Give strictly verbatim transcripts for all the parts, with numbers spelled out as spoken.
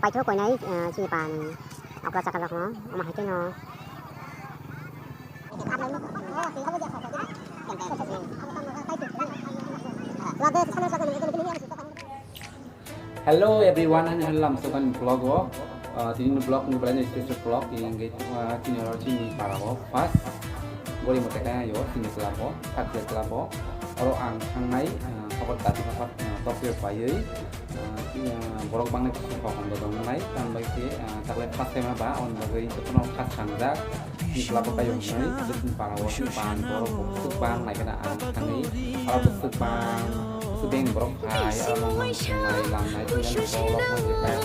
Paithak koinai, eh, chini pani okra chakal rok no, omo hai khe no. Hello everyone, ani hwn lamsokan vlog o. Ah, tini vlog ni belai no special vlog, yang ke, ah, tini oro chini para o first gori mote kaya yo, chini club o, Sakya club o. Oro ang thangnai, ah, khobor dati khobor, ah, Tokyo paiwi, ah, tini, ah, borok bangni kisu kok hwnwi tongnai, tambai khe, ah, taklai first time ba, on bagwi jotono kha sangjak. Ni club o kaiyung hwnwi, bwswk bang o, bwswk bang borok bwswk bang nai kheno ang thangwi, aro bwswk bang, bwswk beng borok phai, aro mangma thwngnai, langnai, thwngnai, borok ma je kaya.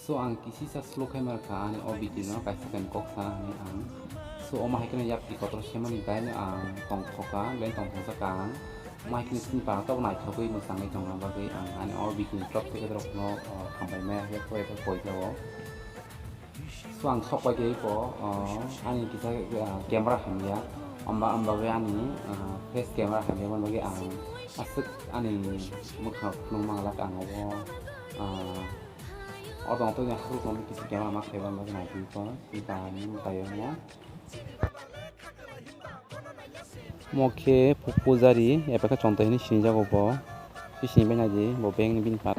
So, ang kisisa slow khe mar kha, ani o video no kaisa kain kok sa hwnwi ang. So, omo hai kheno yapri kotor semani bai no ang tong thoka, bai tong thokjak ang. Omo hai kheno chini para tok naithogwi mwchangwi tongna bagwi ang ani o video ni top theke borok no, o, hambai maya khe koi khe koi jao. So ang sok pai khe iko, o, ani kisa, ah, camera hamya, amba, amba bai ani, ah, face camera hamya, amba bai ang aswk ani mwkhang phunuk manglak ang o, ah, o tong tong ni hasuk tong kisa camera ma khaiba amba bai nai iko, iko ani mwtai o. Omo khe pu-, pujari, epekha chontai hinwi sinijago bo. Sini bai naidi, bo bank ni bini pa.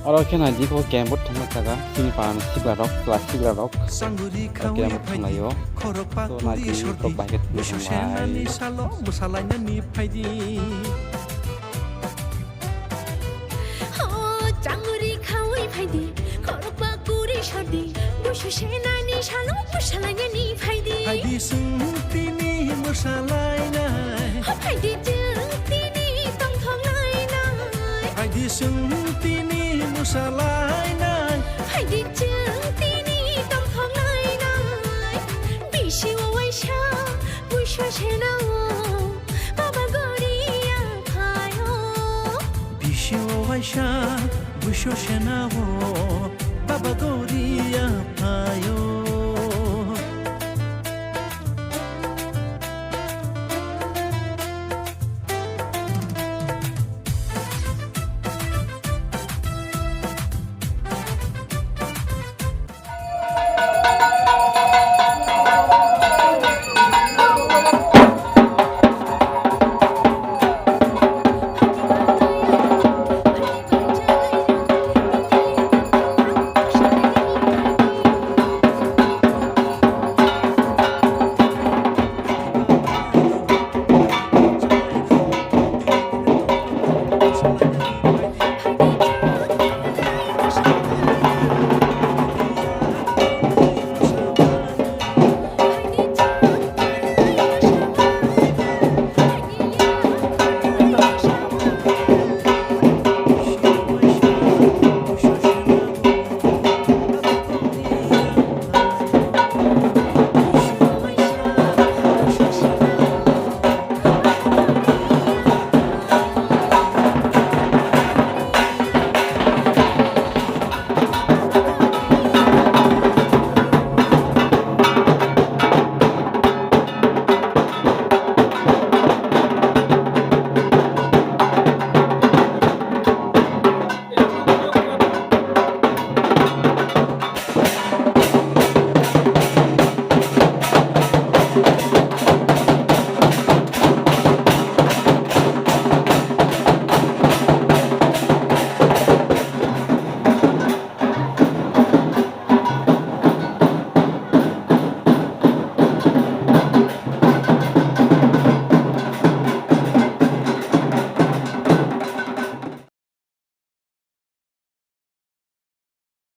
Oro khe naidi kho camp o thangma jaga, chini para ni sikla rok, chwla sikla rok, camp o thanglaio. So naidi kho bai khe thanglaio. Changri khawi phaidi, khorokba kuri sardi, busu senani salo busalainani phaidi. Phaidi chwng tini busalainai. Ho phaidi chwng tini tongthok lainai. Phaidi chwng tini busalainai. Phaidi chwng tini tongthok lainai. Bisi o waisa busu senao. Baba goriya phaio. Bisio waisa buso senao, baba goriya phaio.